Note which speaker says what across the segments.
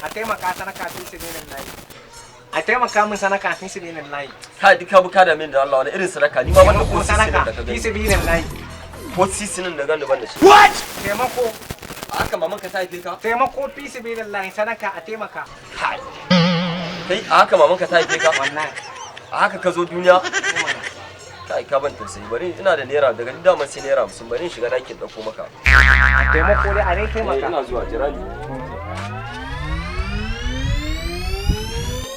Speaker 1: A taimaka sanaka fi sabilillahi. A taimaka min sanaka fi sabilillahi.
Speaker 2: Ka duka buka da min da Allah, wani irin sadaka? Ni ma ban da ko
Speaker 1: Taimako
Speaker 2: sisinin
Speaker 1: sanaka
Speaker 2: da ka
Speaker 1: fi
Speaker 2: gani.
Speaker 1: sabilillahi.
Speaker 2: Ko sisinin da gani ban da shi.
Speaker 1: Taimako.
Speaker 2: Haka maman ka ta haife ka?
Speaker 1: Taimako fi sabilillahi, sanaka, a taimaka.
Speaker 2: Kai, kai, a haka maman ka ta haife ka?
Speaker 1: Wallahi.
Speaker 2: A haka ka zo duniya? Kai, ka ban tausayi. Bari, ina da naira daga ni daman sai naira 50. Bari in shiga ɗakin ɗauko maka.
Speaker 1: A taimako dai, a dai
Speaker 2: Eh,
Speaker 1: taimaka.
Speaker 2: Ina zuwa, jira ni.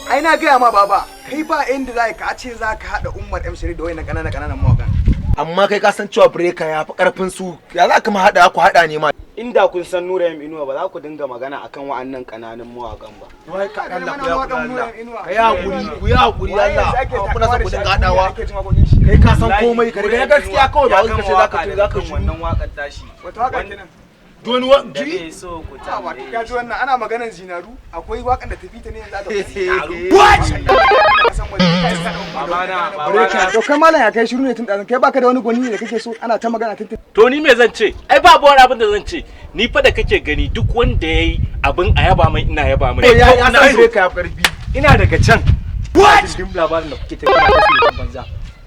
Speaker 3: Ai na gaya ma baba, kai ba inda za ka ce za ka haɗa Umar M Sharif da wayannan ƙananan ƙananan mawaƙan.
Speaker 4: Amma kai ka san cewa Breaker ya fi karfin su, ya za ka ma haɗa ku haɗa ne ma?
Speaker 5: Inda kun san Nura M Inuwa, ba za ku dinga magana akan wa'annan kananun mawakan ba.
Speaker 4: Wai ka Allah, ku
Speaker 3: Mana
Speaker 4: ya
Speaker 3: mawaƙan
Speaker 4: Allah.
Speaker 3: Nura M Inuwa.
Speaker 4: Ka yi hakuri, ku yi hakuri.
Speaker 3: Waye
Speaker 4: Allah
Speaker 3: yanzu ake
Speaker 4: kuna son
Speaker 3: takama
Speaker 4: ku
Speaker 3: da shi
Speaker 4: dinga
Speaker 3: a duniya
Speaker 4: haɗawa.
Speaker 3: ake jin waƙoƙin shi?
Speaker 4: Kai ka san komai, ka riga gaskiya kawai, ba wai ka ce zaka ce zaka shiru.
Speaker 5: Wannan wakar tashi.
Speaker 3: Wata waƙa kenan?
Speaker 4: Doni wa
Speaker 5: Da
Speaker 4: ji
Speaker 5: bai so ku
Speaker 3: Ah, wato
Speaker 5: tambaye
Speaker 3: ka ji wannan ana maganar zinaru, akwai waƙan da tafi ta ne yanzu aka
Speaker 4: What?
Speaker 5: Babana, babana.
Speaker 3: To kai malam, ya kai shiru ne tun ɗazun? Kai baka da wani gwani ne da kake so ana ta magana tun?
Speaker 6: To ni me zan ce? Ai babu wani abin da zan ce. Ni fa da kake gani, duk wanda yayi abin a yaba mai, ina yaba mai.
Speaker 4: Ya san Breaker ya fi karfi.
Speaker 1: Ina daga can. What? Duk labarin da kuke ta kuna ta surutan banza.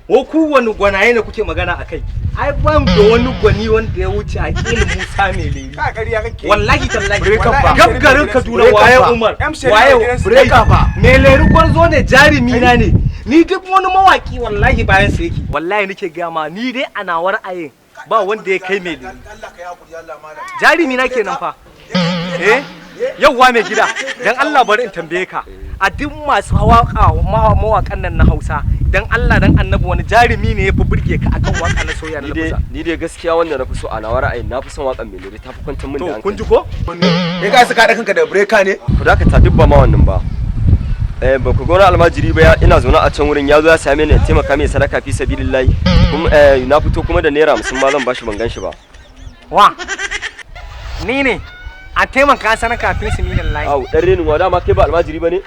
Speaker 1: Wo ku wani gwanaye ne kuke magana akai? Ai ban da wani gwani wanda ya wuce a Musa mai lemi.
Speaker 3: Ka ƙarya kake.
Speaker 1: Wallahi tallahi.
Speaker 4: Breaker fa.
Speaker 1: Gab garin Kaduna,
Speaker 4: Breaker
Speaker 1: waye
Speaker 4: fa.
Speaker 1: Umar?
Speaker 3: M Sharif
Speaker 1: Waye
Speaker 3: a gidansu.
Speaker 4: Breaker fa.
Speaker 1: Mai leri gwarzo ne, jarumi na ne. Ni duk wani mawaki wallahi bayan sa yake. Wallahi nake gaya ma, ni dai a nawa ra'ayin ba wanda ya kai mai leri.
Speaker 4: Allah ka yi hakuri, Allah malam.
Speaker 1: Jarumi na kenan fa. Eh? Yauwa mai gida, dan Allah bari in tambaye ka. A duk masu waka mawakan nan na Hausa, dan Allah dan Annabi, wani jarumi ne ya fi burge ka akan waka na soyayya na
Speaker 2: Ni dai
Speaker 1: Hausa?
Speaker 2: ni dai gaskiya wanda na fi so a nawa ra'ayin, na fi son wakan Melody, ta fi kwantar min da
Speaker 1: To
Speaker 2: hankali.
Speaker 1: kun ji ko?
Speaker 4: Kai ka saka haɗa kanka da Breaker ne?
Speaker 2: Ku dakata, duk ba ma wannan ba. Eh, ba ku ga wani almajiri ba? Ina zaune a can wurin, ya zo ya same ni in taimaka mai sadaka fi sabilillahi, kuma na fito kuma da naira 50 ma zan bashi, ban gan shi ba.
Speaker 1: Wa? Ni ne. A taimaka sanaka fi sabilillahi.
Speaker 2: Au, dan renin wa, dama kai ba almajiri ba ne?